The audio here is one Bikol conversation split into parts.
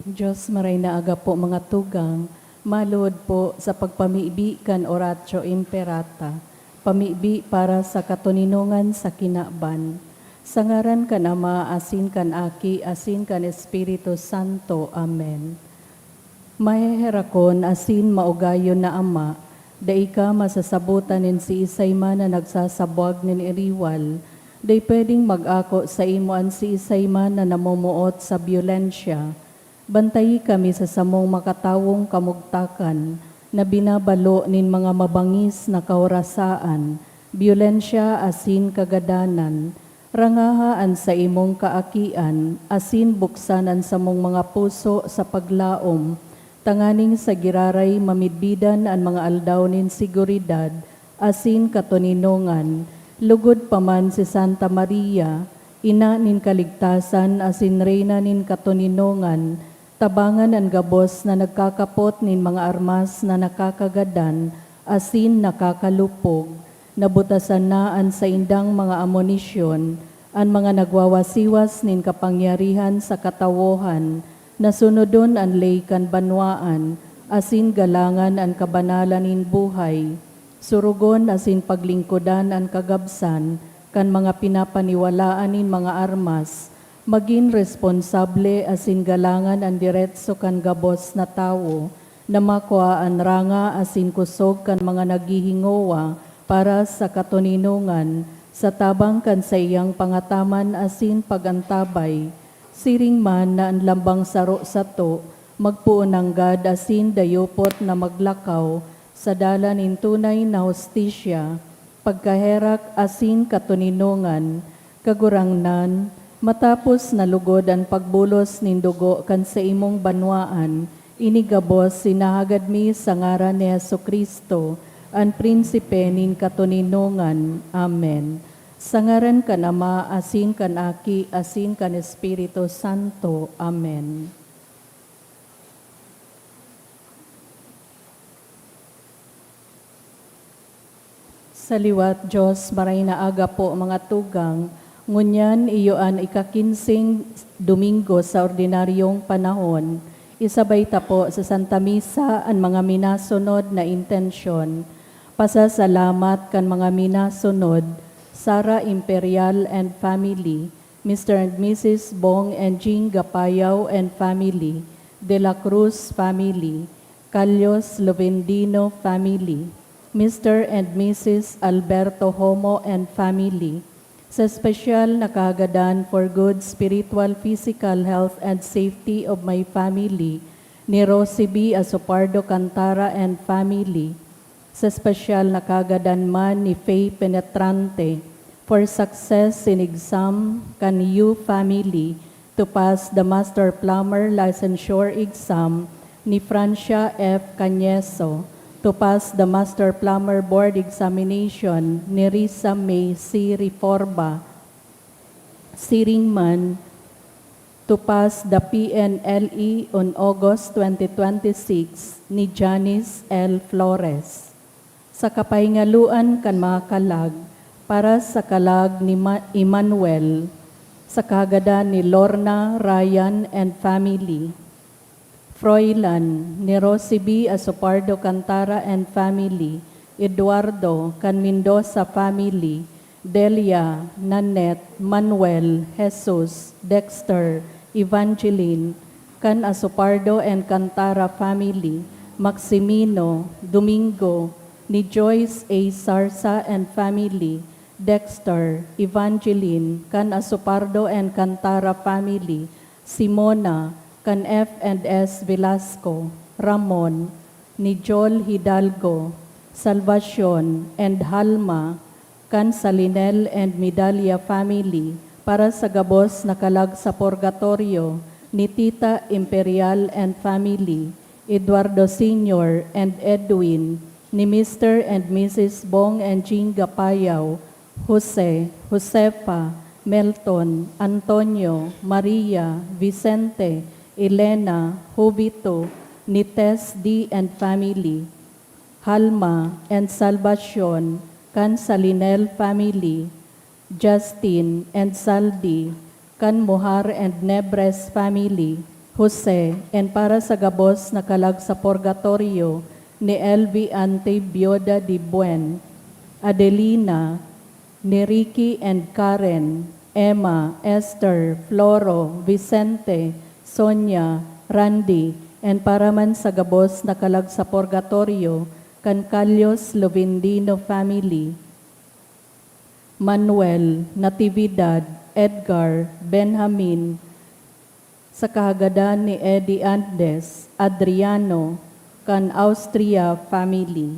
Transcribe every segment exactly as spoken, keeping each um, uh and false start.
Diyos, maray na aga po, mga tugang. Maluhod po sa pagpamibi kan Oratio Imperata, pamibi para sa katoninongan sa kinaban. Sa ngaran kan Ama, asin kan Aki, asin kan Espiritu Santo. Amen. Maheherakon asin maugayon na Ama, dai ka masasabotan nin siisay man na nagsasabwag nin iriwal, dai pwedeng mag-ako saimo an siisay man na namomoot sa byolensya. Bantayi kami sa samong makatawong kamugtakan na binabalo nin mga mabangis na kahorasaan, byolensya asin kagadanan. Rangaha an saimong kaakian asin buksan an samong mga puso sa paglaom, tanganing sa giraray mamidbidan an mga aldaw nin seguridad asin katoninongan, lugod pa man si Santa Maria, Ina nin Kaligtasan asin Reyna nin Katoninongan, tabangan an gabos na nagkakapot nin mga armas na nakakagadan asin nakakalupog. Nabutasan na an saindang mga amonisyon, an mga nagwawasiwas nin kapangyarihan sa katawohan, na sunodon an ley kan banwaan, asin galangan an kabanalan nin buhay. Surugon asin paglingkodan an kagabsan kan mga pinapaniwalaan nin mga armas, magin responsable asin galangan an diretso kan gabos na tawo na makua an ranga asin kusog kan mga naghihingowa para sa katoninongan sa tabang kan saiyang pangataman asin pag-antabay. Siring man na an lambang saro sato magpoon nanggad asin dayupot na maglakaw sa dalan nin tunay na hustisya, pagkaherak asin katoninongan. Kagurangnan, matapos na lugod an pagbulos nin dugo kan saimong banwaan, ini gabos sinahagad mi sa ngaran ni Jesu-Cristo, an Prinsipe nin katoninongan. Amen. Sa ngaran kan Ama, asin kan Aki, asin kan Espiritu Santo. Amen. Sa liwat, Diyos, maray na aga po, mga tugang. Ngunyan, iyo an ikakinseng Domingo sa ordinaryong panahon. Isabay ta po sa Santa Misa an mga minasunod na intensyon. Pasasalamat kan mga minasunod: Sara Imperial and family, Mister and Missus Bong and Jing Gapayao and family, De La Cruz family, Callos Lovendino family, Mister and Missus Alberto Homo and family. Sa espesyal na kagadan for good spiritual, physical health and safety of my family, ni Rosie B Asopardo Cantara and family. Sa espesyal na kagadan man ni Faye Penetrante, for success in exam kan Yu family, to pass the Master Plumber Licensure Exam ni Francia F Cañeso, to pass the Master Plumber Board Examination ni Risa May C Reforba, siring man, to pass the P N L E on August twenty twenty-six ni Janice L Flores. Sa kapahingaloan kan mga kalag, para sa kalag ni Ma-, Emmanuel, sa kagadan ni Lorna, Ryan, and family. Froilan, ni Rosie B Asopardo Cantara and family, Eduardo, kan Mendoza family, Delia, Nanette, Manuel, Jesus, Dexter, Evangeline, kan Asopardo and Cantara family, Maximino, Domingo, ni Joyce A Sarsa and family, Dexter, Evangeline, kan Asopardo and Cantara family, Simona, kan F and S Velasco, Ramon, ni Joel Hidalgo, Salvacion, and Halma, kan Salinel and Medalla family, para sa gabos na kalag sa purgatoryo ni Tita Imperial and family, Eduardo Senior and Edwin, ni Mister and Missus Bong and Jing Gapayao, Jose, Josefa, Melton, Antonio, Maria, Vicente, Elena, Jovito, ni Tess D and family, Halma and Salvacion, kan Salinel family, Justin and Saldi, kan Mojar and Nebres family, Jose, and para sa gabos na kalag sa purgatorio ni Elvi Ante, byuda de Buen, Adelina, ni Ricky and Karen, Emma, Esther, Floro, Vicente, Sonia, Randy, and para man sa gabos na kalag sa purgatorio kan Calios Lovendino family. Manuel, Natividad, Edgar, Benjamin, sa kahagadan ni Eddie Andes, Adriano, kan Austria family.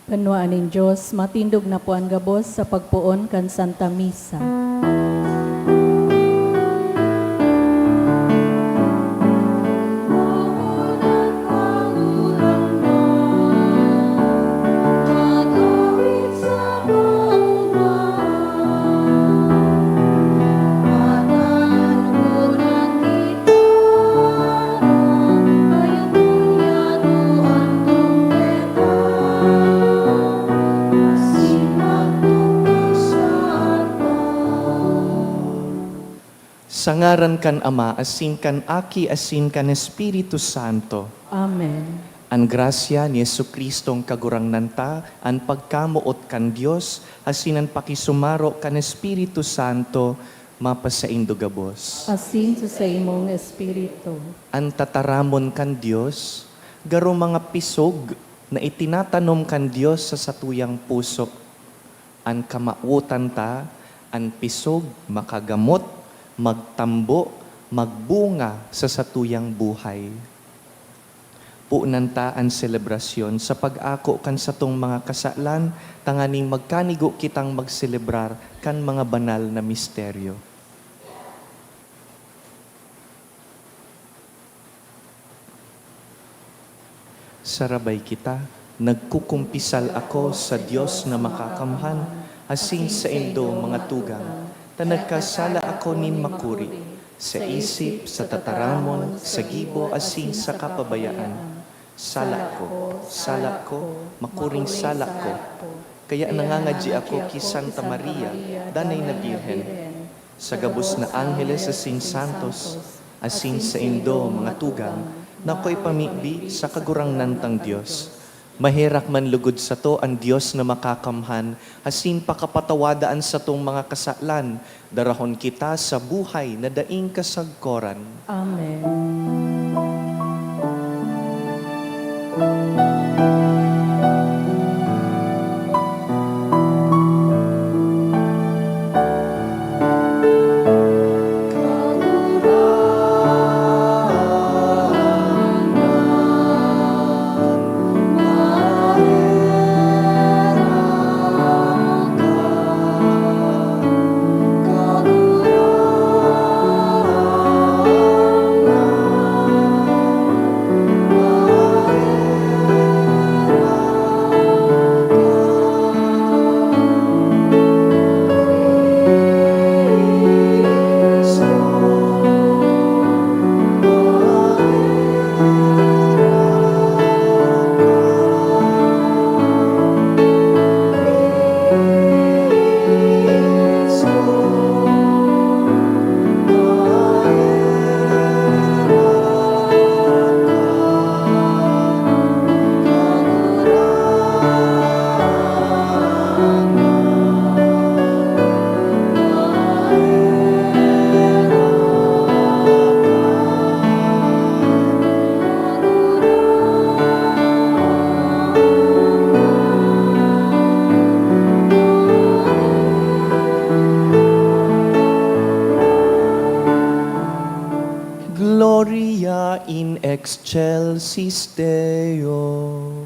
Banwaan nin Dios, matindog na po an gabos sa pagpoon kan Santa Misa. Sa ngaran kan Ama, asin kan Aki, asin kan Espiritu Santo. Amen. An grasya ni Jesu-Cristong Kagurangnan ta, an pagkamoot kan Dios, asin an pakisumaro kan Espiritu Santo, mapasaindo gabos. Asin sa saimong espiritu. An tataramon kan Dios, garo mga pisog na itinatanom kan Dios sa satuyang puso. An kamawotan ta, an pisog, makagamot, magtambo, magbunga sa satuyang buhay. Punan ta an selebrasyon sa pag-ako kan satong mga kasalan, tanganing magkanigo kitang magselebrar kan mga banal na misteryo. Sarabay kita, nagkukumpisal ako sa Dios na makakamhan, asin saindo, mga tugang, ta nagkasala ako nin makuri, sa isip, sa tataramon, sa gibo, asin sa kapabayaan. Sala ko, sala ko, makuring sala ko. Kaya nangangadyi ako ki Santa Maria, danay na Birhen, sa gabos na angheles asin santos, asin saindo, mga tugang, na ako ipamibi sa Kagurangnan tang Dios. Maherak man lugod sato an Dios na makakamhan, asin pakapatawada an satong mga kasalan, darahon kita sa buhay na daing kasagkoran. Amen. Excelsis Deo.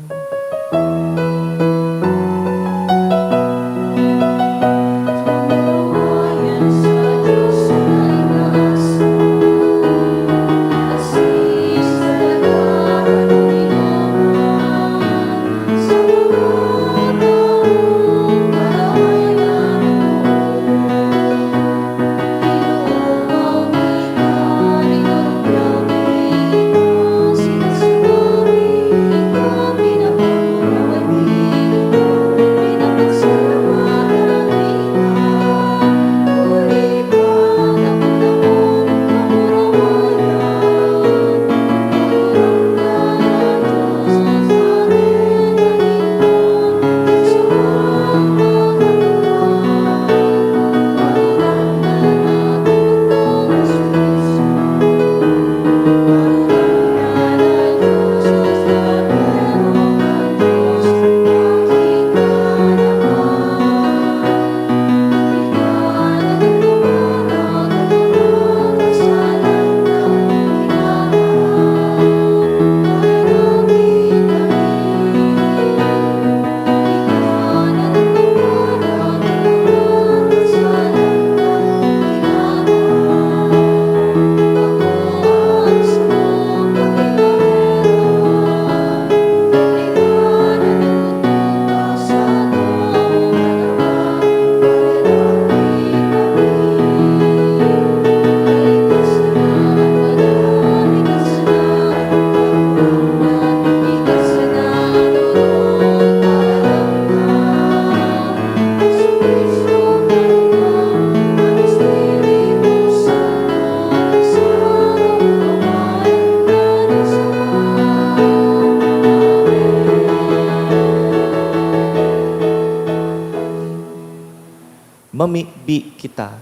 Mamibi kita.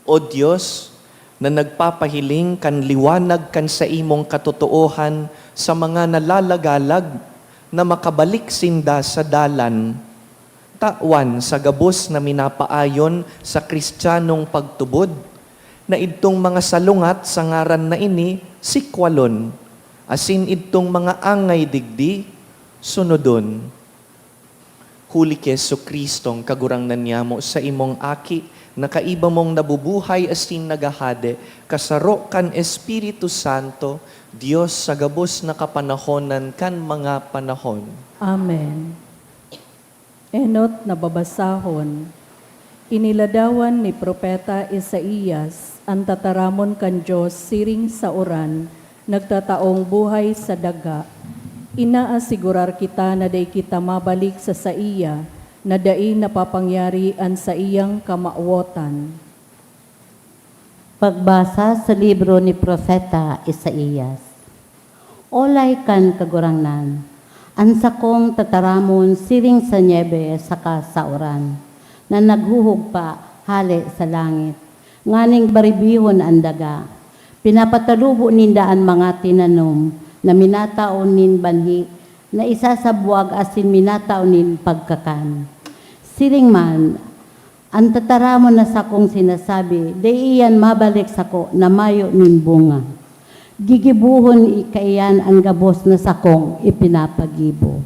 O Dios, na nagpapahiling kan liwanag kan saimong katotoohan sa mga nalalagalag na makabalik sinda sa dalan, tawan sa gabos na minapaayon sa Kristiyanong pagtubod, na idtong mga salungat sa ngaran na ini sikwalon, asin idtong mga angay digdi sunodon. Huli ki Jesu-Cristong Kagurangnan nyamo, sa imong Aki, na kaiba mong nabubuhay asin naghahade, kasaro kan Espiritu Santo, Dios sa gabos na kapanahonan kan mga panahon. Amen. Enot na babasahon. Iniladawan ni Propeta Isaias an tataramon kan Dios siring sa uran nagtataong buhay sa daga. Inaasigurar kita na dai kita mabalik sa saiya, na dai napapangyari an saiyang kamawotan. Pagbasa sa libro ni Propeta Isaias. Olay kan Kagurangnan, an sakong tataramon siring sa nyebe saka sa uran, na naghuhugpa hale sa langit, nganing baribihon an daga. Pinapatalubo ninda an mga tinanom na minatao nin banhi na isasabwag asin minatao nin pagkakan. Siring man, an tataramon na sakong sinasabi, dai iyan mabalik sako na mayo nin bunga. Gigibohon i-, kaiyan an gabos na sakong ipinapagibo.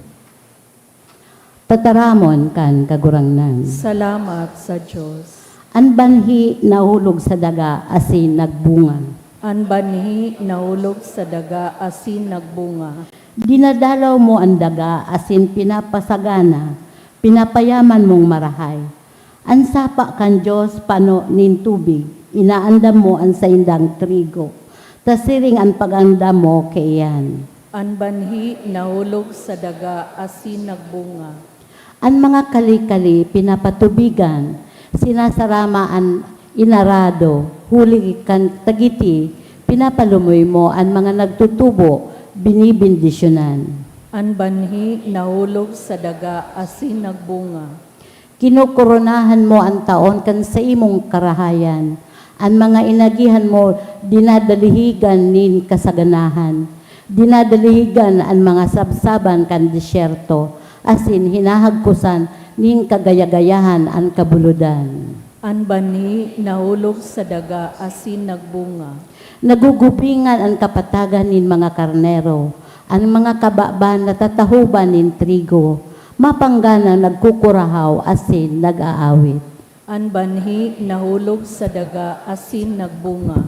Tataramon kan Kagurangnan. Salamat sa Dios. An banhi nahulog sa daga asin nagbunga. An banhi nahulog sa daga asin nagbunga. Dinadalaw mo an daga asin pinapasagana, pinapayaman mong marahay. An sapa kan Dios pano nin tubig, inaandam mo an saindang trigo, ta siring an pag-andam mo kaiyan. An banhi nahulog sa daga asin nagbunga. An mga kali-kali pinapatubigan, sinasarama an inarado, huli kan tagiti, pinapalumoy mo an mga nagtutubo, binibendisyonan. An banhi nahulog sa daga asin nagbunga. Kinokoronahan mo an taon kan saimong karahayan. An mga inagihan mo dinadalihigan nin kasaganahan. Dinadalihigan an mga sabsaban kan desyerto, asin hinahagkosan nin kagaya-gayahan an kabulodan. An banhi nahulog sa daga asin nagbunga. Nagugubingan an kapatagan nin mga karnero, an mga kababan natatahoban nin trigo, mapangganang nagkukurahaw asin nag-aawit. An banhi nahulog sa daga asin nagbunga.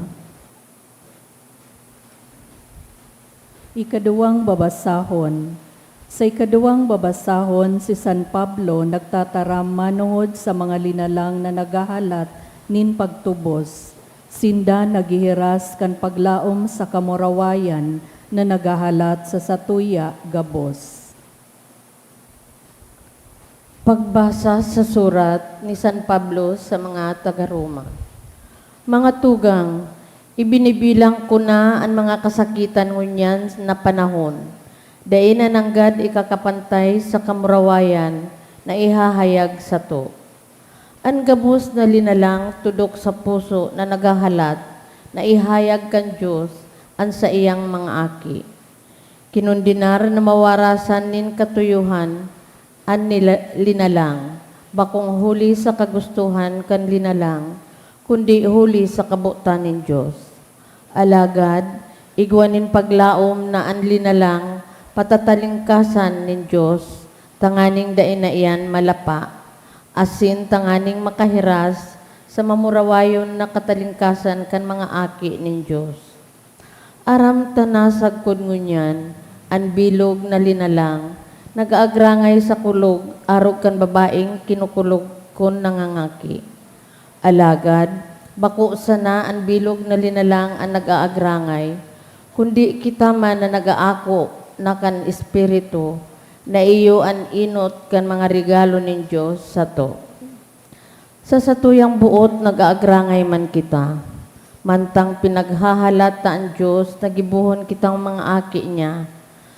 Ikaduwang babasahon. Sa ikaduwang babasahon, si San Pablo nagtataram manuhod sa mga linalang na naghahalat nin pagtubos. Sinda naghihiras kan paglaom sa kamurawayan na naghahalat sa satuya gabos. Pagbasa sa surat ni San Pablo sa mga taga-Roma. Mga tugang, ibinibilang ko na an mga kasakitan ngunyan na panahon. Dai na nanggad ikakapantay sa kamurawayan na ihahayag sato. An gabos na linalang tudok sa puso na naghahalat na ihayag kan Dios an saiyang mga aki. Kinondenar na mawarasan nin katuyohan an nila-, linalang, bakong huli sa kagustohan kan linalang, kundi huli sa kabotan nin Dios. Alagad, igwa nin paglaom na an linalang patatalingkasan nin Dios, tanganing dai na iyan malapa, asin tanganing makahiras sa mamurawayon na katalingkasan kan mga aki nin Dios. Aram ta na sagkod ngunyan, an bilog na linalang nag-aagrangay sa kulog arog kan babaeng kinukulog kun nangangaki. Alagad, bako sana an bilog na linalang an nag-aagrangay, kundi kita man na nag-aako na kan Espiritu, na iyo an enot kan mga regalo nin Dios sato. Sa satuyang boot nag-aagrangay man kita, mantang pinaghahalat ta an Dios na gibohon kitang mga aki niya,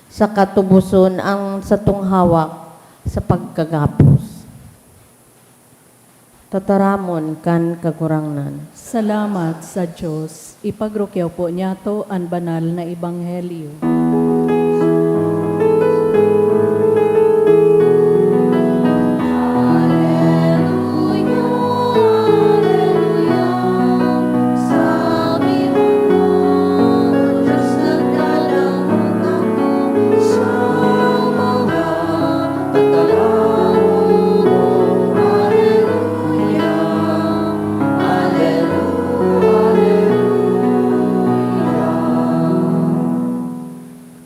saka tuboson an satong hawak sa pagkagabos. Tataramon kan Kagurangnan. Salamat sa Dios. Ipagrukyaw po niyato an banal na ebanghelyo.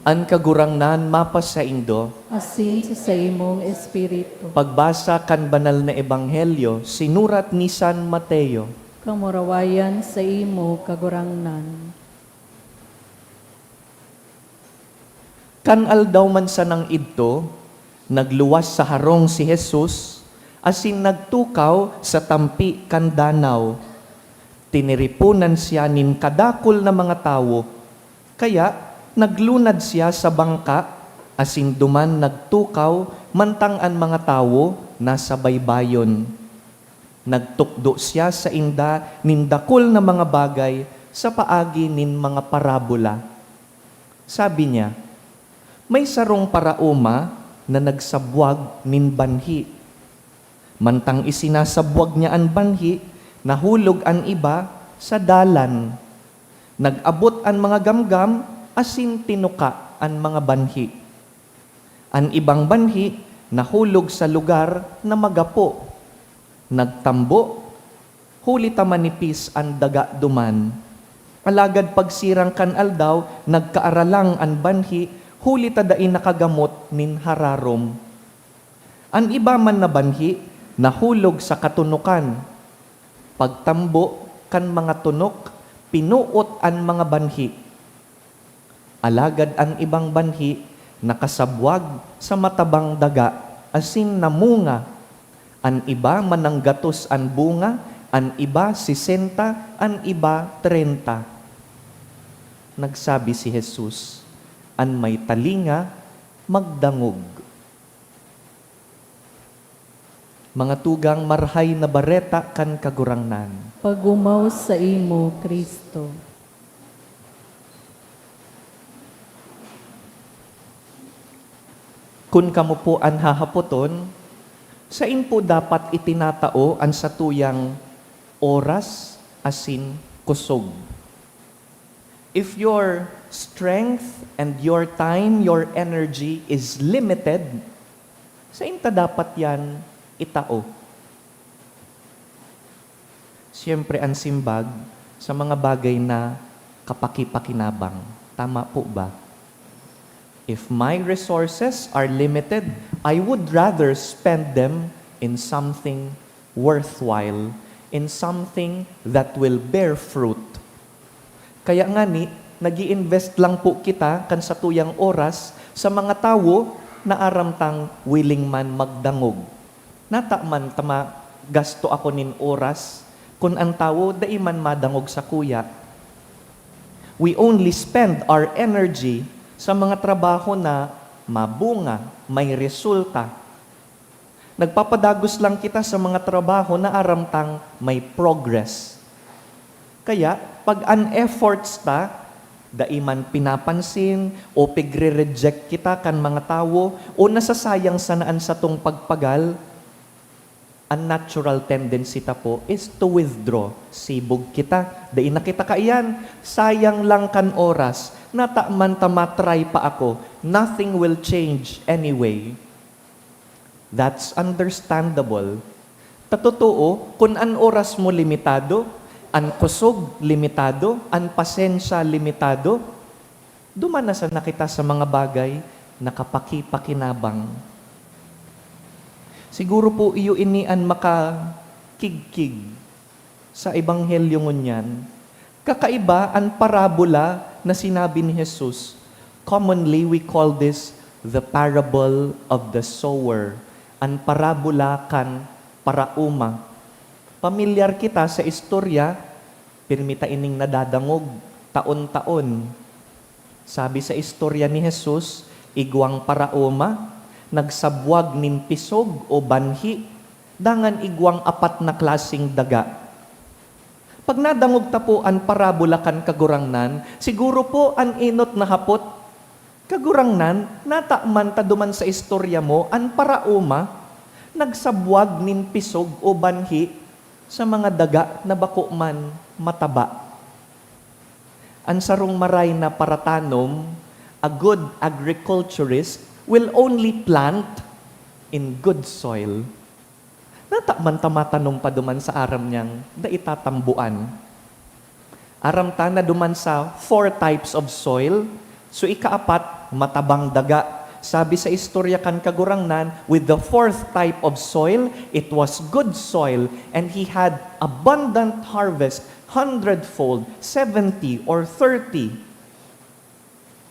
An Kagurangnan mapasaindo. Asin sa saimong espiritu. Pagbasa kan Banal na Ebanghelyo sinurat ni San Mateo. Kamurawayan saimo, Kagurangnan. Kan aldaw man sanang idto, nagluwas sa harong si Jesus asin nagtukaw sa tampi kan danaw. Tiniriponan siya nin kadakul na mga tawo, kaya naglunad siya sa bangka asin duman nagtukaw mantang an mga tawo nasa baybayon. Nagtukdo siya sainda nin dakul na mga bagay sa paagi nin mga parabola. Sabi niya, "May sarong paraoma na nagsabwag nin banhi. Mantang isinasabwag niya an banhi, nahulog an iba sa dalan. Nag-abot an mga gamgam asin tinuka an mga banhi. An ibang banhi nahulog sa lugar na magapo. Nagtambo, huli ta manipis an daga duman. Alagad pagsirang kan aldaw, nagkaaralang an banhi, huli ta dai nakagamot nin hararom. An iba man na banhi nahulog sa katunokan. Pagtambo kan mga tunok, pinuot an mga banhi. Alagad an ibang banhi nakasabwag sa matabang daga asin namunga. An iba mananggatos an bunga, an iba sesenta, an iba treinta." Nagsabi si Jesus, "An may talinga, magdangog." Mga tugang, Marahay na Bareta kan Kagurangnan. Pag-omaw saimo, Cristo. Kun kamo po an hahapoton, saen po dapat itinatao an satuyang oras asin kusog? If your strength and your time, your energy is limited, sain ta dapat yan itao? Siyempre, an simbag sa mga bagay na kapakipakinabang. Tama po ba? If my resources are limited, I would rather spend them in something worthwhile, in something that will bear fruit. Kaya ngani, nag-i-invest lang po kita kan satuyang oras sa mga tawo na aram tang willing man magdangog. Nata man ta magasto ako nin oras kun an tawo dai man madangog sakuya. We only spend our energy sa mga trabaho na mabunga, may resulta. Nagpapadagos lang kita sa mga trabaho na aram tang may progress. Kaya, pag an efforts ta, dai man pinapansin o pigre-reject kita kan mga tawo o nasasayang sana an satong pagpagal, an natural tendency ta po is to withdraw. Sibog kita. Dai na kita kaiyan. Sayang lang kan oras. Nata man ta ma-try pa ako. Nothing will change anyway. That's understandable. Ta totoo, kun an oras mo limitado, an kusog limitado, an pasensya limitado, duman na sana kita sa mga bagay na kapakipakinabang. Siguro po iyo ini an makakigkig sa ebanghelyo ngunyan. Kakaiba an parabola na sinabi ni Jesus. Commonly, we call this the parable of the sower, an parabola kan paraoma. Pamilyar kita sa istorya, pirmi ta ining nadadangog taon-taon. Sabi sa istorya ni Jesus, igwang paraoma, nagsabwag nin pisog o banhi, dangan igwang apat na klaseng daga. Pag nadangog ta po an parabola kan Kagurangnan, siguro po an enot na hapot, "Kagurangnan, nata man ta duman sa istorya mo an paraoma, nagsabwag nin pisog o banhi sa mga daga na bako man mataba." An sarong maray na paratanom, a good agriculturist, will only plant in good soil. Nata man ta matanom pa duman sa aram niyang dai tatamboan. Aram ta na duman sa four types of soil, so ikaapat, matabang daga. Sabi sa istorya kan Kagurangnan, with the fourth type of soil, it was good soil, and he had abundant harvest, hundredfold, seventy or thirty.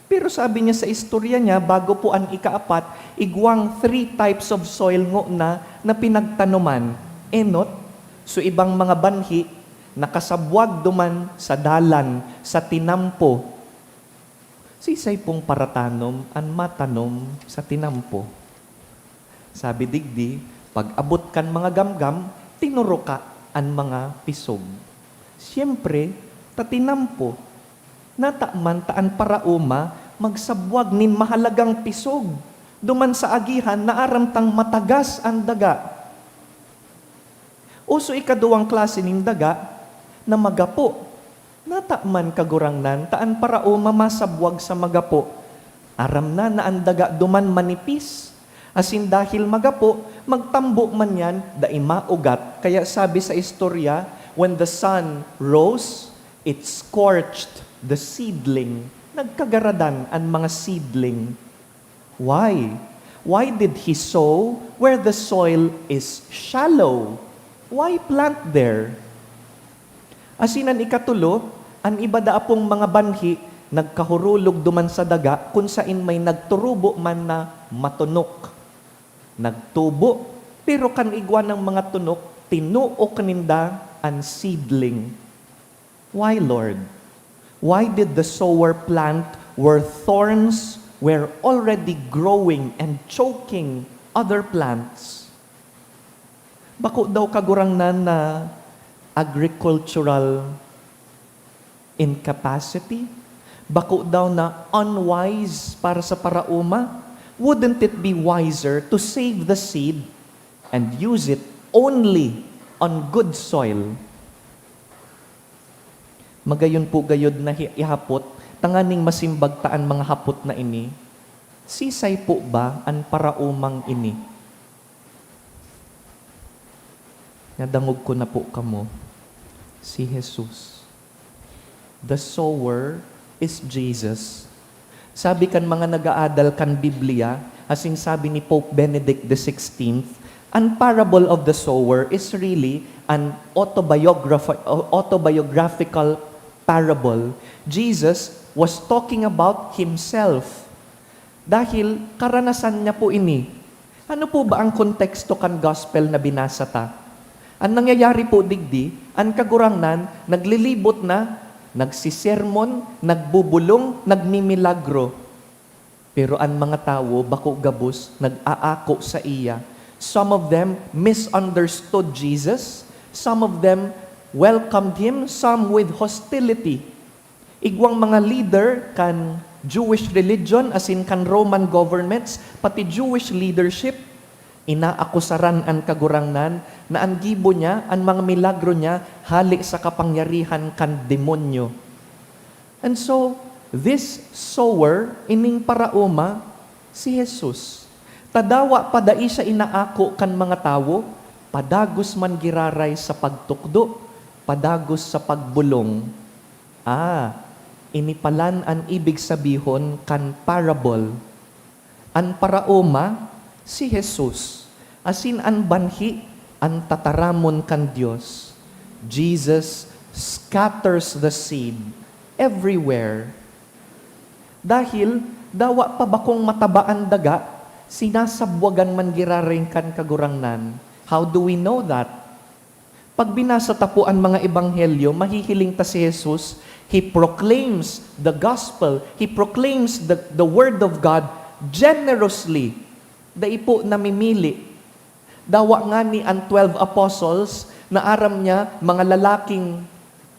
Pero sabi niya sa istorya niya, bago po an ikaapat, igwang three types of soil ngona na pinagtanoman. Enot, so ibang mga banhi, nakasabwag duman sa dalan, sa tinampo. Siisay pong paratanom an matanom sa tinampo? Sabi digdi, pag-abot kan mga gamgam, tinuruka an mga pisog. Siyempre, ta tinampo. Nata man ta an paraoma magsabwag nin mahalagang pisog, duman sa agihan na aram tang matagas an daga. O so ikaduwang klase nin daga na magapo. Nata man, Kagurangnan, ta an paraoma masabwag sa magapo. Aram na na an daga duman manipis. Asin dahil magapo, magtambo man yan, dai maugat. Kaya sabi sa istorya, when the sun rose, it scorched the seedling. Nagkagaradan an mga seedling. Why? Why did he sow where the soil is shallow? Why plant there? Asin an ikatulo, an iba daa pong mga banhi nagkahurulog duman sa daga kun saen may nagturubo man na matunok. Nagtubo, pero kan igwa nang mga tunok, tinuok ninda an seedling. Why, Lord? Why did the sower plant where thorns were already growing and choking other plants? Bako daw, Kagurangnan, na agricultural incapacity? Bako daw na unwise para sa paraoma? Wouldn't it be wiser to save the seed and use it only on good soil? Magayon po gayod na hi-, ihapot, tanganing masimbag ta an mga hapot na ini, sisay po ba an paraomang ini? Nadangog ko na po kamo, si Jesus. The sower is Jesus. Sabi kan mga nag-aadal kan Biblia, asin sabi ni Pope Benedict the sixteenth, an parable of the sower is really an autobiograph-, autobiographical parable. Jesus was talking about himself. Dahil karanasan niya po ini. Ano po ba ang konteksto kan gospel na binasa ta? An nangyayari po digdi, an Kagurangnan naglilibot na, nagsisermon, nagbubolong, nagmimilagro. Pero an mga tawo bako gabos nag-aako saiya. Some of them misunderstood Jesus. Some of them welcomed him, some with hostility. Igwang mga leader kan Jewish religion asin kan Roman governments, pati Jewish leadership, inaakusaran an Kagurangnan na an gibo niya, an mga milagro niya, hale sa kapangyarihan kan demonyo. And so, this sower, ining paraoma, si Jesus. Ta dawa pa dai siya inaako kan mga tawo, padagos man giraray sa pagtukdo, padagos sa pagbolong. Ah, ini palan an ibig sabihon kan parable. An paraoma, si Jesus, asin an banhi, an tataramon kan Dios. Jesus scatters the seed everywhere. Dahil dawa pa bakong mataba an daga, sinasabwagan man giraray kan Kagurangnan. How do we know that? Pag binasa ta po an mga ebanghelyo, mahihiling ta si Jesus, he proclaims the gospel, he proclaims the, the word of God generously. Dai po namimili. Dawa ngani an twelve apostles na aram niya, mga lalaking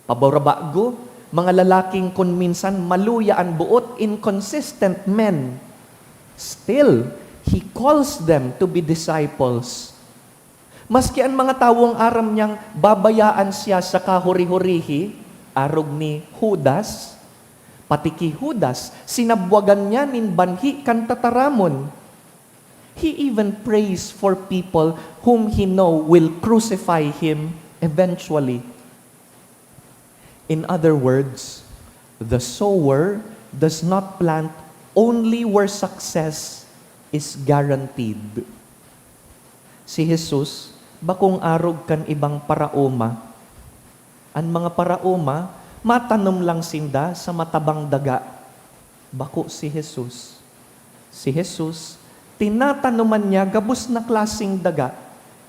pabarabago, mga lalaking kun minsan maluya an boot, inconsistent men. Still, he calls them to be disciples. Maski an mga tawong aram niyang babayaan siya sa kahuri-hurihi, arog ni Judas, pati ki Judas, sinabwagan niya nin banhi kan tataramon. He even prays for people whom he know will crucify him eventually. In other words, the sower does not plant only where success is guaranteed. Si Jesus bakong arog kan ibang paraoma. An mga paraoma, matanom lang sinda sa matabang daga. Bako si Jesus. Si Jesus, tinatanoman niya gabos na klaseng daga.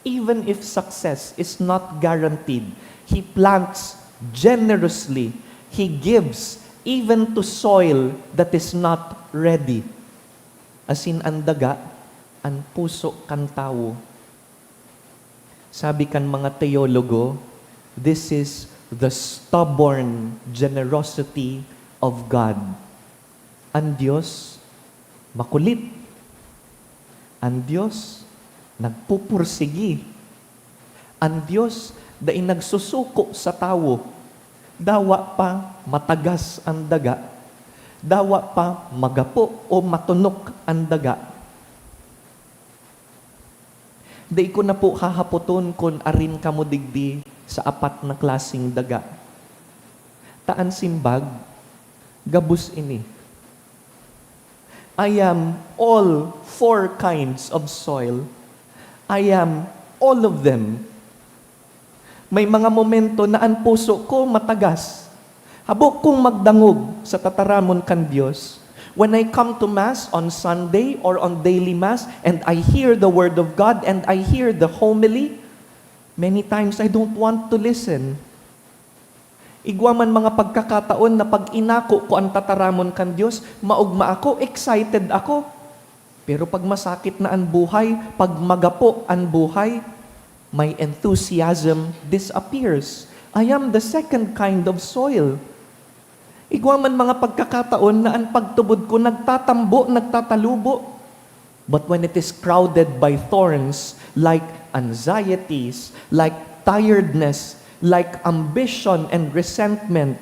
Even if success is not guaranteed, he plants generously. He gives even to soil that is not ready. Asin an daga, an puso kan tawo. Sabi kan mga teologo, this is the stubborn generosity of God. An Dios makulit. An Dios nagpupursigi. An Dios dai nagsusuko sa tawo. Dawa pa matagas an daga. Dawa pa magapo o matunok an daga. Dai ko na po hahapoton kun arin kamo digdi sa apat na klaseng daga. Ta an simbag, gabos ini. I am all four kinds of soil. I am all of them. May mga momento na an puso ko matagas. Habo kong magdangog sa tataramon kan Dios. When I come to Mass on Sunday or on daily Mass and I hear the Word of God and I hear the homily, many times I don't want to listen. Igwa man mga pagkakataon na pag inako ko an tataramon kan Dios, maogma ako, excited ako. Pero pag masakit na an buhay, pag magapo an buhay, my enthusiasm disappears. I am the second kind of soil. Igwa man mga pagkakataon na an pagtubod ko nagtatambo, nagtatalubo. But when it is crowded by thorns, like anxieties, like tiredness, like ambition and resentment,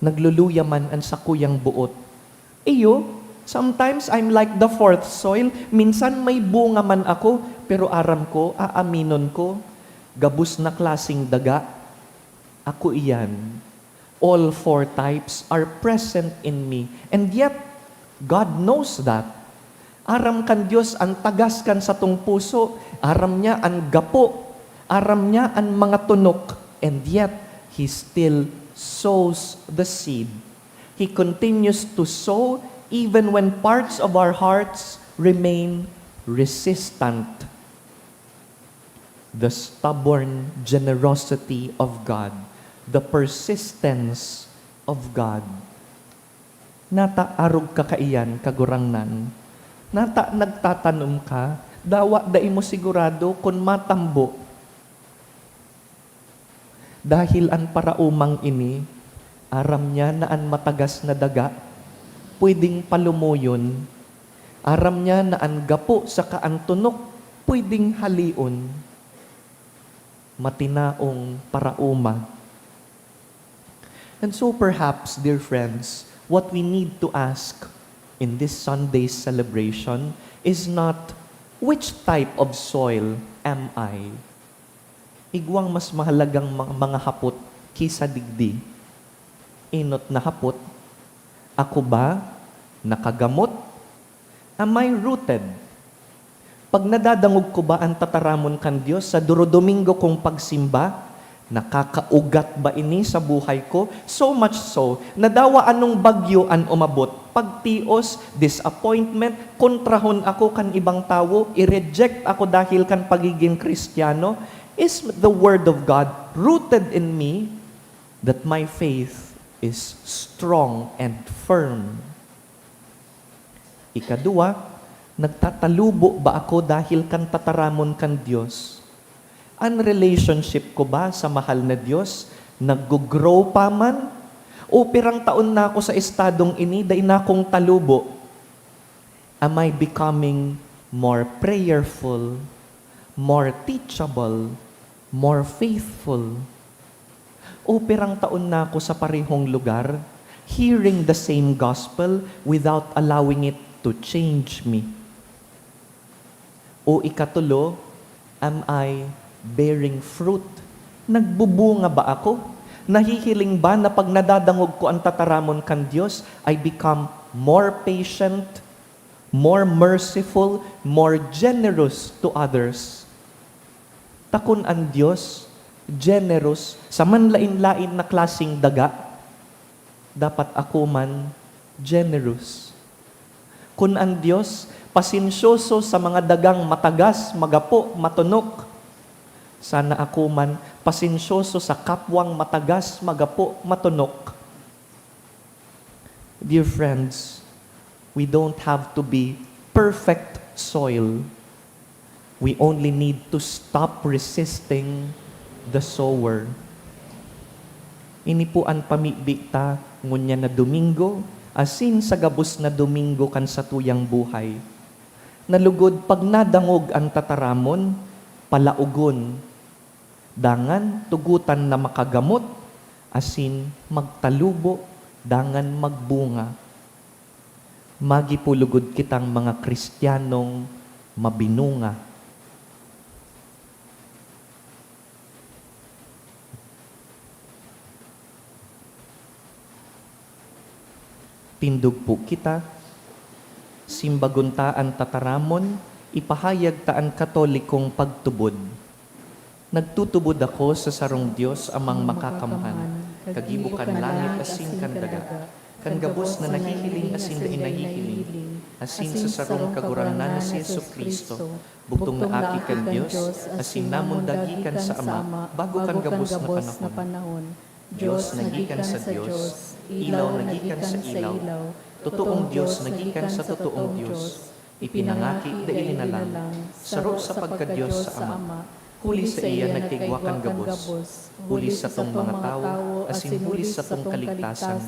Nagluluya man an sakuyang boot. Iyo, sometimes I'm like the fourth soil. Minsan may bunga man ako, pero aram ko, aaminon ko, gabos na klaseng daga. Ako iyan. All four types are present in me. And yet, God knows that. Aram kan Dios an tagas kan satong puso, aram niya an gapo, aram niya an mga tunok, and yet He still sows the seed. He continues to sow even when parts of our hearts remain resistant. The stubborn generosity of God, the persistence of God. Nata arog ka kaiyan, Kagurangnan. Nata nagtatanom ka, dawa dai mo sigurado kun matambo. Dahil an paraomang ini, aram niya na an matagas na daga pwedeng palumoyon. Aram niya na an gapo saka an tunok pwedeng haleon. Matinaong paraoma. And so perhaps, dear friends, what we need to ask in this Sunday's celebration is not, "Which type of soil am I?" Igwang mas mahalagang ma-, mga hapot ki sa digdi. Enot na hapot, "Ako ba nakagamot? Am I rooted?" Pag nadadangog ko ba an tataramon kan Dios sa duro-domingo kong pagsimba? Nakakaugat ba ini sa buhay ko? So much so, na dawa anong bagyo an umabot, pagtios, disappointment, kontrahon ako kan ibang tawo, i-reject ako dahil kan pagigin Kristiyano, is the Word of God rooted in me that my faith is strong and firm? Ikaduwa, nagtatalubo ba ako dahil kan tataramon kan Dios? An relationship ko ba sa mahal na Dios naggo-grow pa man? O pirang taon na ako sa estadong ini, dai na akong talubo? Am I becoming more prayerful, more teachable, more faithful? O pirang taon na ako sa parehong lugar, hearing the same gospel without allowing it to change me? O ikatulo, am I bearing fruit? Nagbubunga ba ako? Nahihiling ba na pag nadadangog ko an tataramon kan Dios, I become more patient, more merciful, more generous to others? Ta kun an Dios generous sa manlaen-laen na klaseng daga, dapat ako man generous. Kun an Dios pasensyoso sa mga dagang matagas, magapo, matunok, sana ako man pasensyoso sa kapwang matagas, magapo, matunok. Dear friends, we don't have to be perfect soil. We only need to stop resisting the sower. Ini po an pamibi ta ngunyan na Domingo, asin sa gabos na Domingo kan satuyang buhay. Na lugod pag nadangog an tataramon, palaogon, dangan tugotan na makagamot, asin magtalubo, dangan magbunga. Magi po lugod kitang mga Kristiyanong mabinunga. Tindog po kita, simbagon ta an tataramon, ipahayag ta an Katolikong pagtubod. Nagtutubod ako sa sarong Dios, Amang Makakamhan, kagibo kan langit asin kan daga, kan gabos na nahihiling asin dai nahihiling, asin sa sarong Kagurangnan na si Jesu-Cristo, bugtong na Aki kan Dios, asin namundag gikan sa Ama, bago kan gabos na panahon. Dios na gikan sa Dios, ilaw na gikan sa ilaw, totoong Dios na gikan sa totoong Dios, ipinangaki dai linalang, saro sa pagka-Dios sa Ama. Huli saiya nagkaigwa kan gabos, huli satong mga tawo, asin huli satong kaligtasan,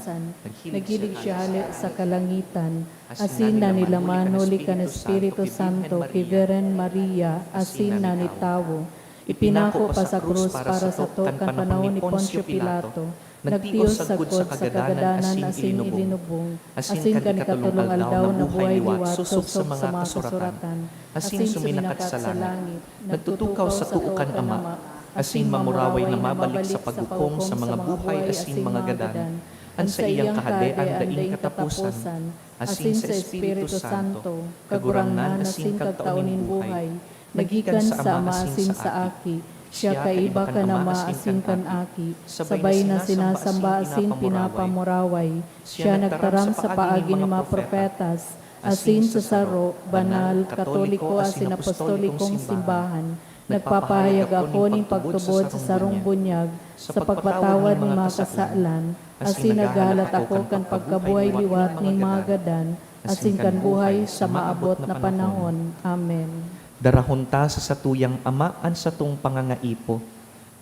naghilig siya hale sa kalangitan, asin nanilaman huli kan Espiritu Santo ki Virgen Maria, asin nanitawo. Ipinako pa sa krus para sato kan panahon ni Poncio Pilato, Nagtios sagkod sa kagadanan asin ilinubong, asin kan ikatolong aldaw nabuhay liwat sosog sa mga kasuratan, asin suminakat sa langit. Nagtutukaw sa too kan Ama, asin mamuraway na mabalik sa paghukom sa mga buhay asin mga gadan, an saiyang kahadean daing kataposan, asin sa Espiritu Santo, Kagurangnan asin Kagtao nin buhay, nagikan sa Ama asin sa Aki. Siya kaiba kan Ama asin kan Aki, sabay na sinasamba asin pinapamuraway. Siya nagtaram sa paagi nin mga propetas, asin sa saro, banal, katoliko asin apostolikong simbahan. Nagpapahayag ako nin pagtubod sa sarong bunyag, sa pagpatawad nin mga kasalan, asin naghahalat ako kan pagkabuhay liwat nin mga gadan, asin kan buhay sa maabot na panahon. Amen. Darahon ta sa satuyang Ama an satong pangangaipo.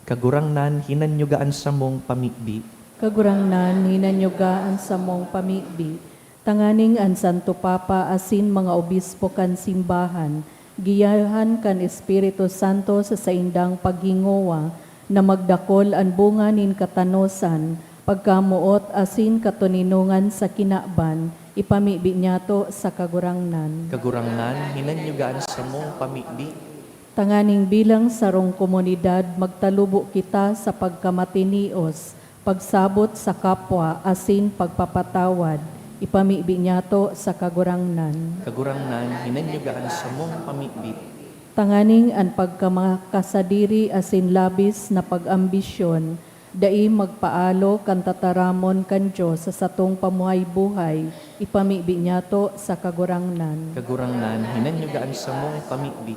Kagurangnan, hinanyuga an samong pamibi. Kagurangnan, hinanyuga an samong pamibi. Tanganing an Santo Papa asin mga obispo kan simbahan, giyahan kan Espiritu Santo sa saindang paghingowa, na magdakol an bunga nin katanosan, pagkamoot asin katoninongan sa kinaban, ipamibi niyato sa Kagurangnan. Kagurangnan, hinanyuga an samong pamibi. Tanganing bilang sarong komunidad, magtalubo kita sa pagkamatinios, pagsabot sa kapwa, asin pagpapatawad, ipamibi niyato sa Kagurangnan. Kagurangnan, hinanyuga an samong pamibi. Tanganing an pagkamakasadiri asin labis na pag-ambisyon dai magpaalo kan tataramon kan Dios sa satong pamuhay-buhay, ipamibi niyato sa Kagurangnan. Kagurangnan, hinanyuga an samong pamibi.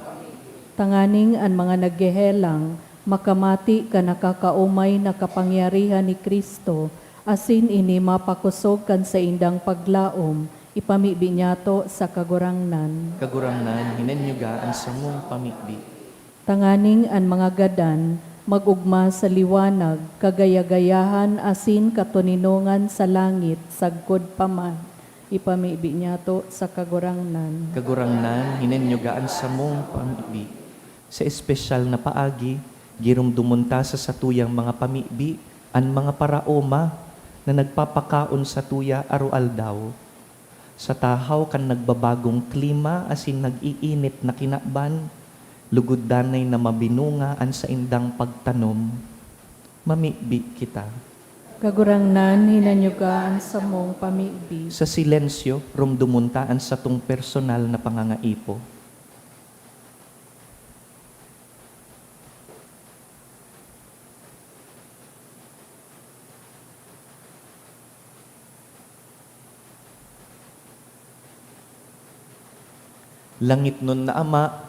Tanganing an mga naghehelang makamati kan nakakaomay na kapangyarihan ni Cristo, asin ini mapakosog kan saindang paglaom, ipamibi niyato sa Kagurangnan. Kagurangnan, hinanyuga an samong pamibi. Tanganing an mga gadan mag-ogma sa liwanag, kagaya-gayahan asin katoninongan sa langit sagkod pa man, ipamibi niyato sa Kagurangnan. Kagurangnan, hinanyuga an samong pamibi. Sa espesyal na paagi, giromdomon ta sa satuyang mga pamibi an mga paraoma na nagpapakaon satuya aroaldaw. Sa tahaw kan nagbabagong klima asin nag-iinit na kinaban, lugod danay na mabinunga an saindang pagtanom, mamibi kita. Kagurangnan, hinanyuga an samong pamibi. Sa silensyo, romdomon ta an satong personal na pangangaipo. Langitnon na Ama,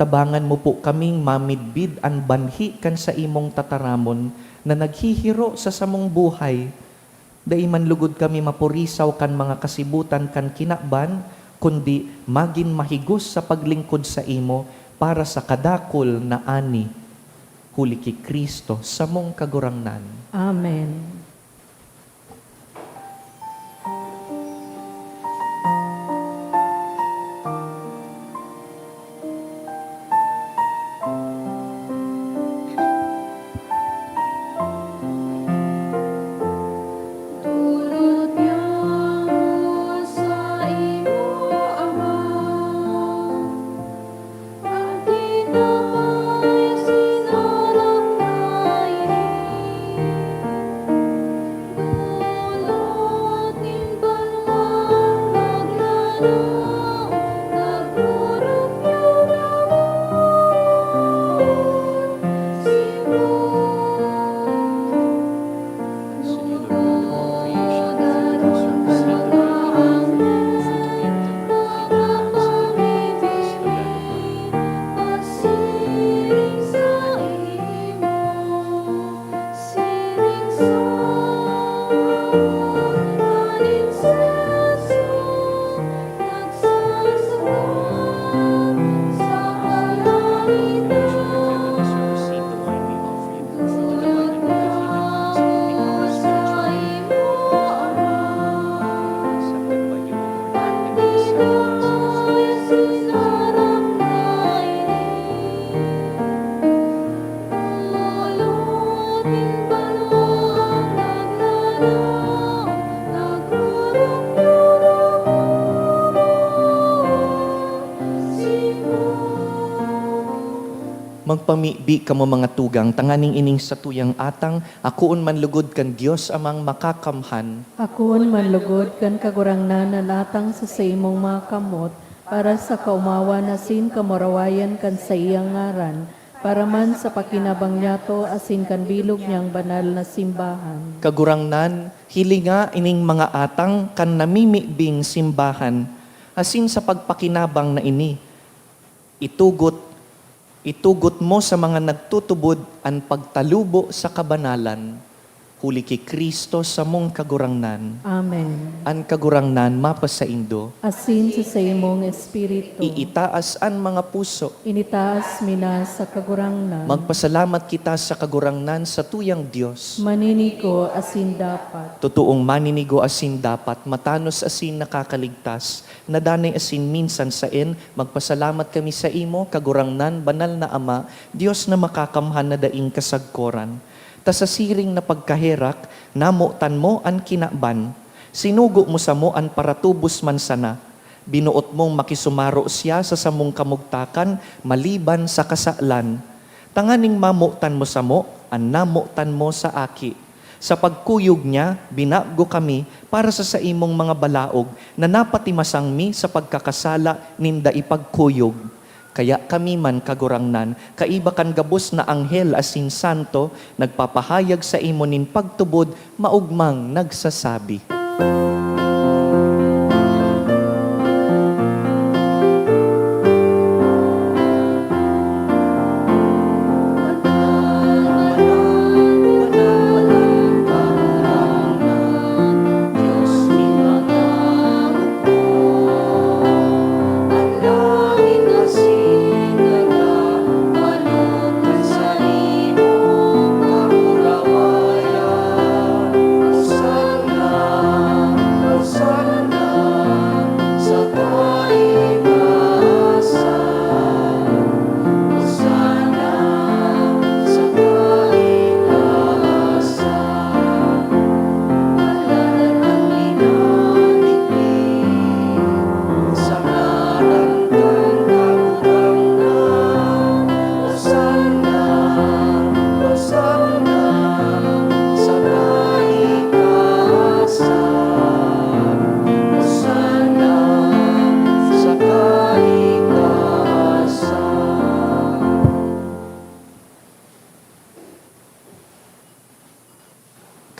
tabangan mo po kaming mamidbid an banhi kan saimong tataramon na naghihiro sa samong buhay. Dai man lugod kami mapurisaw kan mga kasibutan kan kinaban, kundi magin mahigos sa paglingkod saimo para sa kadakul na ani. Huli ki Cristo, samong Kagurangnan. Amen. Pamibi kamo, mga tugang, tanganing ining satuyang atang akoon man lugod kan Dios Amang Makakamhan. Akoon man lugod kan Kagurangnan an atang sa saimong mga kamot, para sa kaomawan asin kamurawayan kan saiyang ngaran, para man sa pakinabang niyato asin kan bilog niyang banal na simbahan. Kagurangnan, hilinga ining mga atang kan namimibing simbahan, asin sa pagpakinabang na ini, itugot, itugot mo sa mga nagtutubod an pagtalubo sa kabanalan, huli ki Cristo samong Kagurangnan. Amen. An Kagurangnan mapasaindo. Asin sa saimong espiritu. Iitaas an mga puso. Initaas mi na sa Kagurangnan. Magpasalamat kita sa Kagurangnan, sa tuyang Dios. Maninigo asin dapat. Totoong maninigo asin dapat, matanos asin nakakaligtas, na danay asin minsan saen, magpasalamat kami saimo, Kagurangnan, Banal na Ama, Dios na Makakamhan na daing kasagkoran. Ta sa siring na pagkaherak, namotan mo an kinaban. Sinugo mo samo an paratubos man sana. Binoot mong makisumaro siya sa samong kamugtakan maliban sa kasalan, tanganing mamotan mo samo an namotan mo sa Aki. Sa pagkuyog niya, binago kami para sa saimong mga balaog, na napatimasang mi sa pagkakasala ninda ipagkuyog. Kaya kami man, Kagurangnan, kaiba kan gabos na anghel asin santo, nagpapahayag saimo nin pagtubod, maogmang nagsasabi.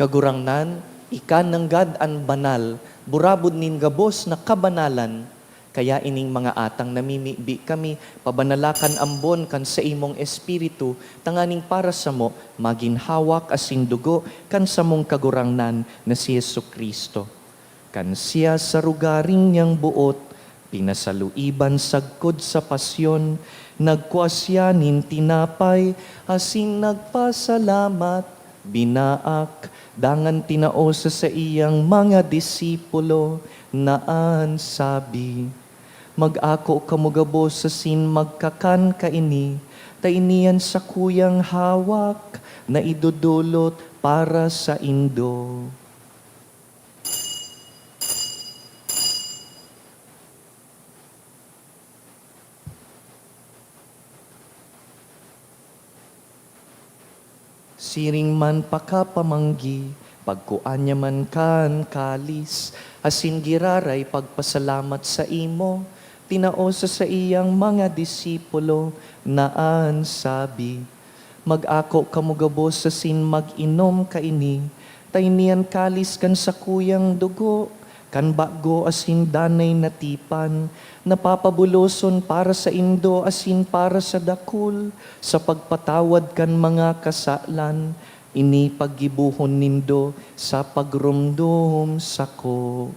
Kagurangnan, ika nanggad an banal, burabod nin gabos na kabanalan. Kaya ining mga atang namimibi kami, pabanala kan ambon kan saimong Espiritu, tanganing para samo magin hawak asin dugo kan samong Kagurangnan na si Jesu-Cristo. Kan siya sa rogaring niyang boot, pinasaluiban sagkod sa pasyon, nagkua siya nin tinapay asin nagpasalamat, binaak, dangan tinao sa saiyang mga disipulo, na an sabi, "Mag-ako kamo gabos asin magkakan kaini, ta ini an sakuyang hawak na idodolot para saindo." Siring man pakapamanggi, pagkua niya man kan kalis, asin giraray pagpasalamat saimo, tinao sa saiyang mga disipulo, na an sabi, "Mag-ako kamo gabos asin mag-inom kaini, ta ini an kalis kan sakuyang dugo, kan bago asin danay na tipan, na papabuloson para saindo asin para sa dakul, sa pagpatawad kan mga kasalan. Ini paggibohon nindo sa pagromdom sako."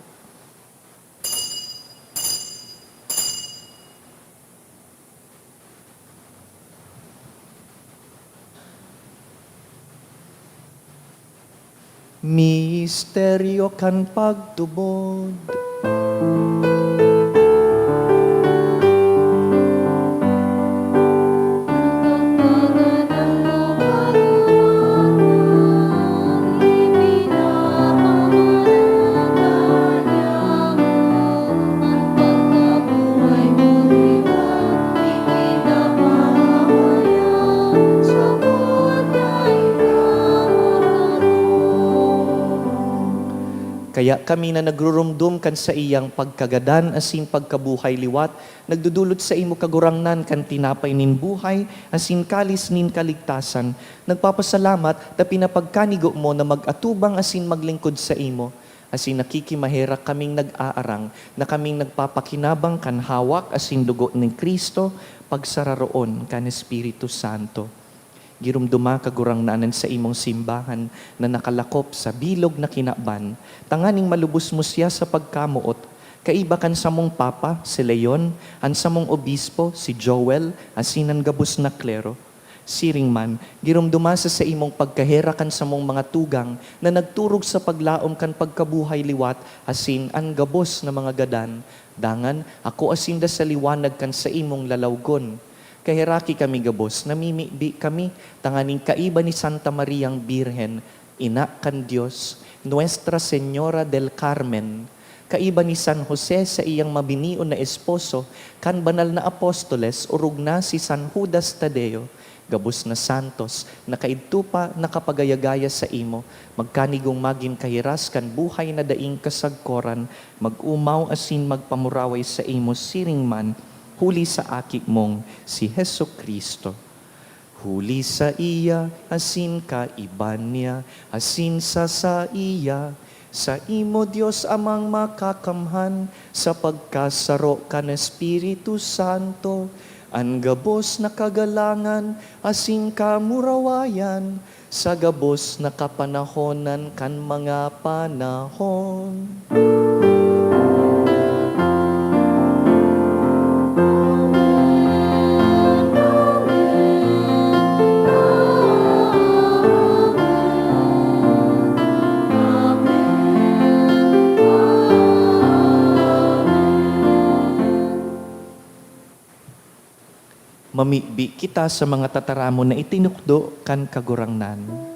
Misteryo kan pagtubod. Kaya kami na nagrurumdom kan saiyang pagkagadan asin pagkabuhay liwat, nagdodolot saimo, Kagurangnan, kan tinapay nin buhay asin kalis nin kaligtasan. Nagpapasalamat ta pinapagkanigo mo na mag-atubang asin maglingkod saimo. Asin nakikimaherak kaming nag-aarang na kaming nagpapakinabang kan hawak asin dugo ni Cristo, pagsararoon kan Espiritu Santo. Giromdoma, Kagurangnan, an saimong simbahan na nakalakop sa bilog na kinaban, tanganing malubos mo siya sa pagkamoot, kaiba kan samong Papa, si Leon, an samong Obispo, si Joel, asin an gabos na klero. Siring man, giromdoma sa saimong pagkaherak an samong mga tugang na nagturog sa paglaom kan pagkabuhay liwat asin an gabos na mga gadan. Dangan, akoa sinda sa liwanag kan saimong lalawgon. Kaheraki kami gabos, namimibi kami tanganing kaiba ni Santa Mariang Birhen, Ina kan Dios, Nuestra Señora del Carmen, kaiba ni San Jose, saiyang mabinion na esposo, kan banal na apostoles, orog na si San Judas Tadeo, gabos na santos, na kaidto pa nakapagaya-gaya saimo, magkanigong magin kahiras kan buhay na daing kasagkoran, mag-omaw asin magpamuraway saimo siring man, huli sa Aki mong si Jesu-Cristo. Huli saiya, asin kaiba niya, asin sa saiya, saimo, Dios Amang Makakamhan, sa pagkasaro kan Espiritu Santo, an gabos na kagalangan asin kamurawayan, sa gabos na kapanahonan kan mga panahon. Mamibi kita sa mga tataramon na itinukdo kan Kagurangnan.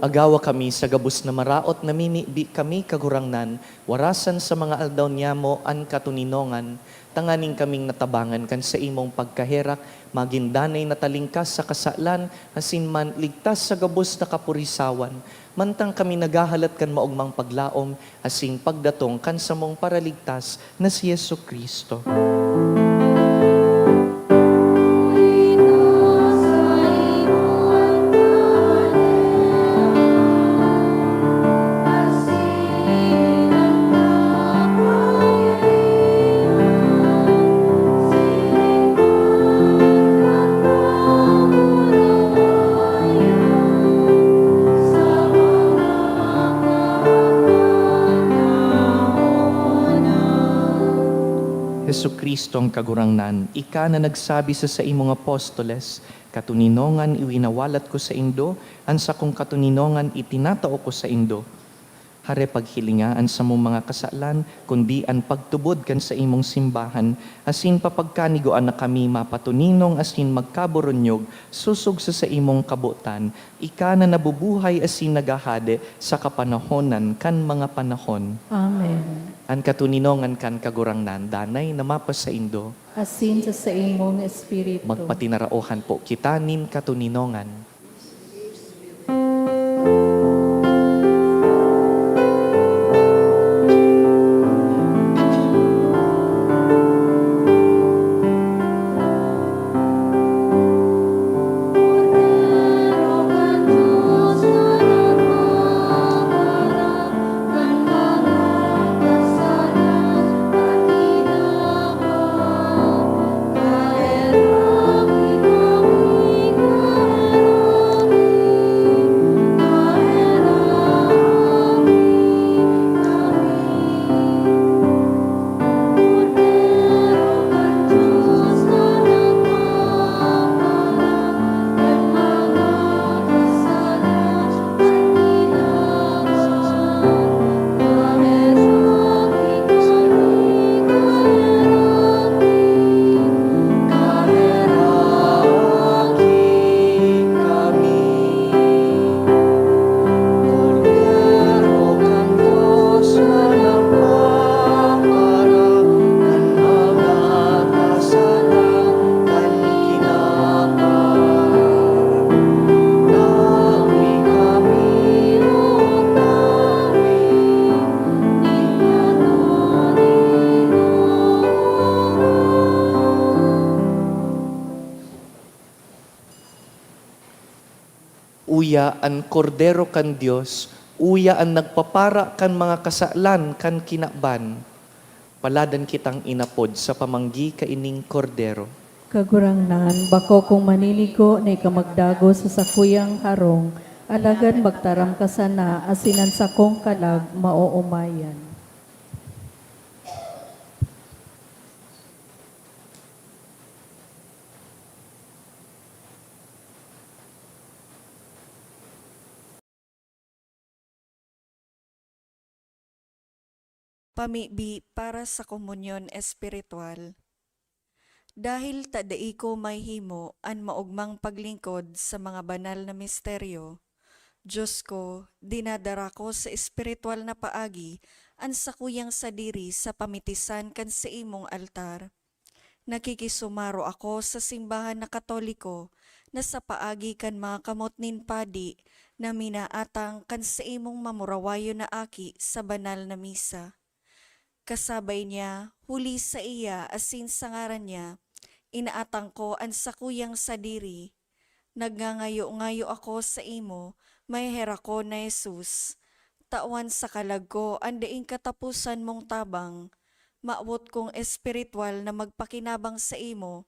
Agawa kami sa gabos na maraot, namimibi kami, Kagurangnan, warasan sa mga aldaw niyamo an katoninongan, tanganing kaming natabangan kan saimong pagkaherak, magin danay na talingkas sa kasalan, asin man ligtas sa gabos na kapurisawan, mantang kami naghahalat kan maogmang paglaom asin pagdatong kan samong Paraligtas na si Jesu-Cristo. Jesu-Cristo ang Kagurangnan, ika na nagsabi sa saimong apostoles, "Katoninongan iwinawalat ko saindo, an sakong katoninongan itinatao ko saindo." Hare paghilinga an samong mga kasalan, kundi an pagtubod kan saimong simbahan, asin papagkanigoan na kami mapatoninong asin magkaburunyog sosog sa saimong kabotan, ika na nabubuhay asin naghahade sa kapanahonan kan mga panahon. Amen. An katoninongan kan Kagurangnan danay na mapasaindo. Asin sa saimong espiritu. Magpatinaraohan po kita nin katoninongan. Uya an Kordero kan Dios, uya an nagpapara kan mga kasalan kan kinaban. Paladan kitang inapod sa pamanggi kaining Kordero. Kagurangnan, bako kong maninigo na ika magdagos sa sakuyang harong, alagad magtaram ka sana asin an sakong kalag maoomayan. Pamibi para sa komunyon espiritual. Dahil ta dai ko mahimo an maogmang paglingkod sa mga banal na misteryo, Dios ko, dinadara ko sa espiritual na paagi an sakuyang sadiri sa pamitisan kan saimong altar. Nakikisumaro ako sa simbahan na Katoliko na sa paagi kan mga kamot nin padi na minaatang kan saimong mamurawayon na aki sa banal na misa. Kasabay niya, huli saiya asin sa ngaran niya, inaatang ko an sakuyang sadiri. Nagngangayo-ngayo ako saimo, maheherakon na Jesus. Tawan sa kalag ko an daing kataposan mong tabang. Mawot kong espiritual na magpakinabang saimo,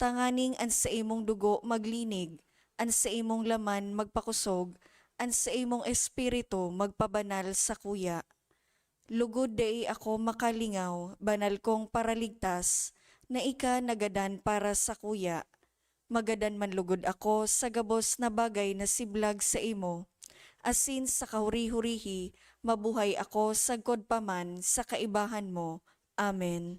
tanganing an saimong dugo maglinig, an saimong laman magpakosog, an saimong espiritu magpabanal sakuya. Lugod dai ako makalingaw, banal kong Paraligtas, na ika nagadan para sakuya. Magadan man lugod ako sa gabos na bagay na siblag saimo, asin sa kahuri-hurihi mabuhay ako sagkod pa man sa kaibahan mo. Amen.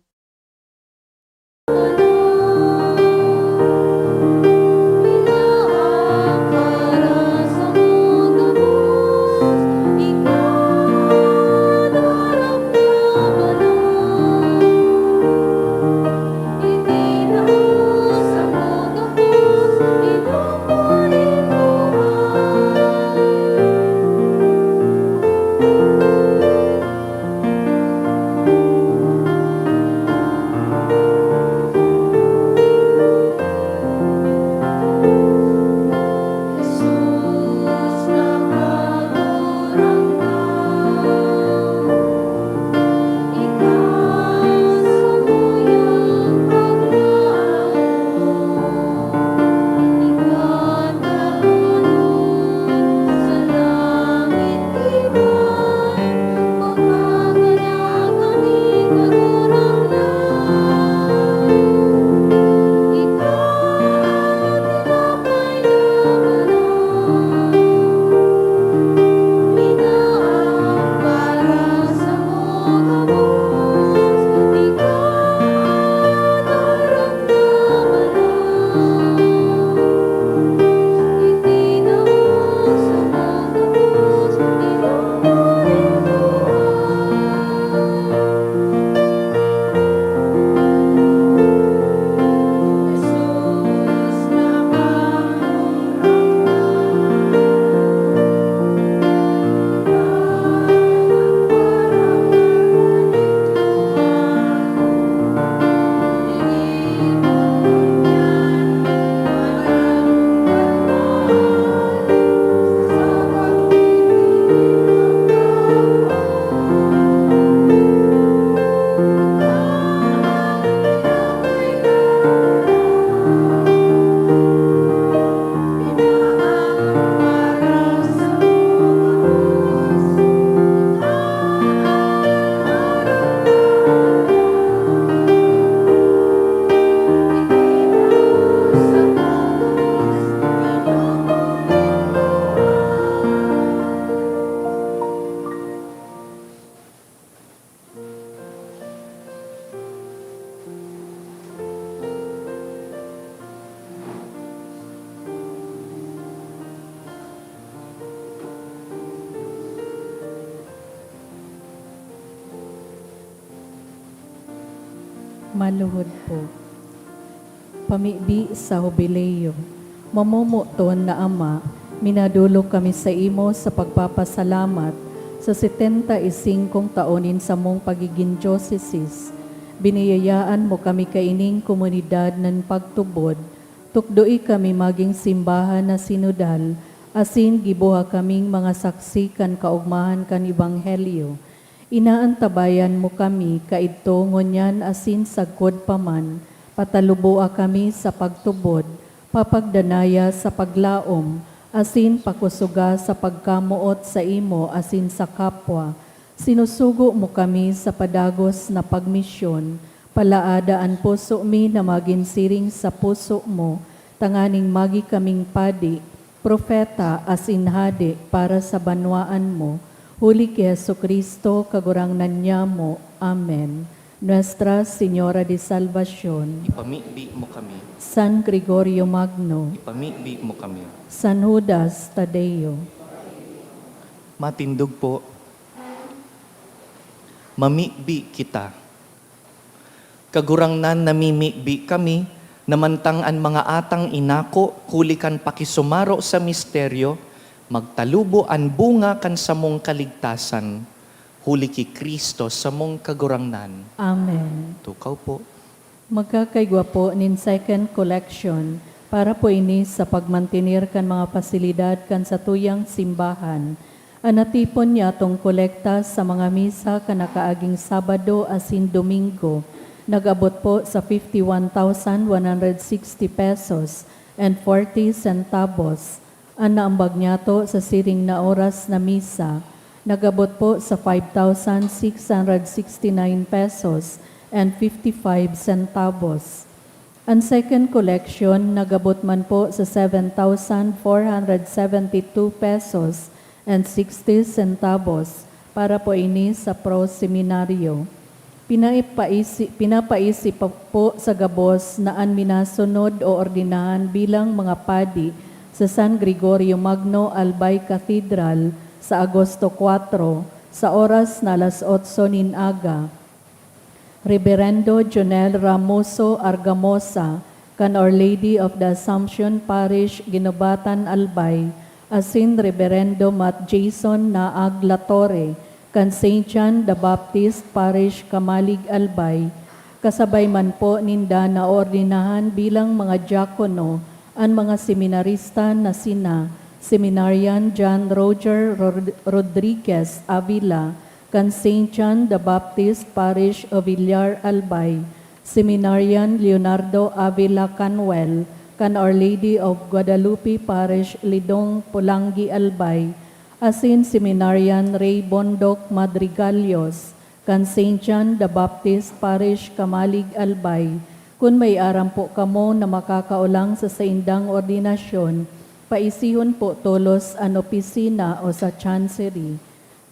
Maluhod po. Pamibi sa Hubileo. Mamomoton na Ama, minadolok kami saimo sa pagpapasalamat sa setenta y singkong taon nin samong pagigin diosesis. Biniyayaan mo kami kaining komunidad nin pagtubod. Tukdoi kami magin simbahan na sinodal, asin giboha kaming mga saksi kan kaogmahan kan Ebanghelyo. Inaantabayan mo kami kaidto ngunyan asin sagkod pa man, pataluboa kami sa pagtubod, papagdanaya sa paglaom, asin pakusoga sa pagkamoot saimo asin sa kapwa. Sinusugo mo kami sa padagos na pagmisyon, palaada an puso mi na magin siring sa puso mo, tanganing magi kaming padi, propeta asin hade para sa banwaan mo, huli ki Jesu-Cristo, Kagurangnan nyamo. Amen. Nuestra Señora de Salvacion. Ipamibi mo kami. San Gregorio Magno. Ipamibi mo kami. San Judas Tadeo. Matindog po. Mamibi kita. Kagurangnan, namimibi kami na mantang an mga atang inako huli kan pakisumaro sa misteryo, magtalubo an bunga kan samong kaligtasan, huli ki Cristo samong Kagurangnan. Amen. Tukaw po. Magkakaigwa po nin second collection para po ini sa pagmantener kan mga pasilidad kan satuyang simbahan. An natipon niatong kolekta sa mga misa kan nakaaging Sabado asin Domingo nag-abot po sa fifty one thousand one hundred sixty pesos and forty centavos. An naambag niato sa siring na oras na misa nag-abot po sa five thousand six hundred sixty nine pesos and fifty five centavos. An second collection nag-abot man po sa seven thousand four hundred seventy two pesos and sixty centavos para po ini sa Pro Seminario. Pinaipaisi-, pinapaisip pa po sa gabos na an minasunod o ordinahan bilang mga padi sa San Gregorio Magno Albay Cathedral sa Agosto kuwatro, sa oras na alas otso nin aga. Reberendo Jonel Ramoso Argamosa, kan Our Lady of the Assumption Parish, Guinobatan, Albay, asin Reberendo Matt Jason Naag Latore, kan Saint John the Baptist Parish, Camalig, Albay. Kasabay man po ninda naordenahan bilang mga diakono an mga seminarista na sina Seminarian John Roger Rod-, Rodriguez Avila, kan Saint John the Baptist Parish of Villar, Albay, Seminarian Leonardo Avila Canwell, kan Our Lady of Guadalupe Parish, Lidong, Polangui, Albay, asin Seminarian Ray Bondoc Madrigalios, kan Saint John the Baptist Parish, Camalig, Albay. Kun may aram po kamo na makakaolang sa saindang ordinasyon, paisihon po tolos an opisina o sa chancery.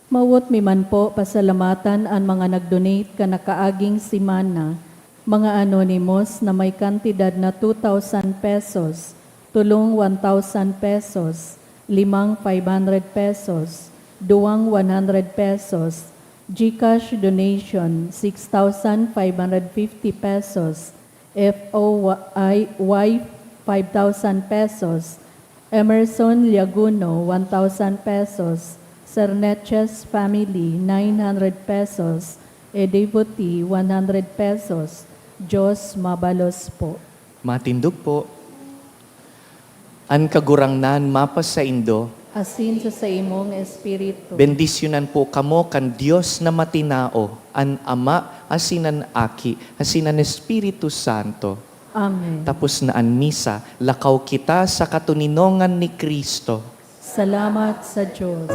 Mawot mi man po pasalamatan an mga nag-donate kan nakaaging semana. Mga anonymous na may kantidad na two thousand pesos, tolong one thousand pesos, limang five hundred pesos, duwang one hundred pesos, GCash donation, six thousand five hundred fifty pesos, F O Y, five thousand pesos, Emerson Liaguno, one thousand pesos, Serneches family, nine hundred pesos, e devotee, one hundred pesos. Diyos mabalos po. Matindog po. An Kagurangnan mapasaindo. Asin sa saimong espiritu. Bendisyonan po kamo kan Dios na matinao, an Ama, asin an Aki, asin an Espiritu Santo. Amen. Tapos na an misa, lakaw kita sa katoninongan ni Cristo. Salamat sa Diyos.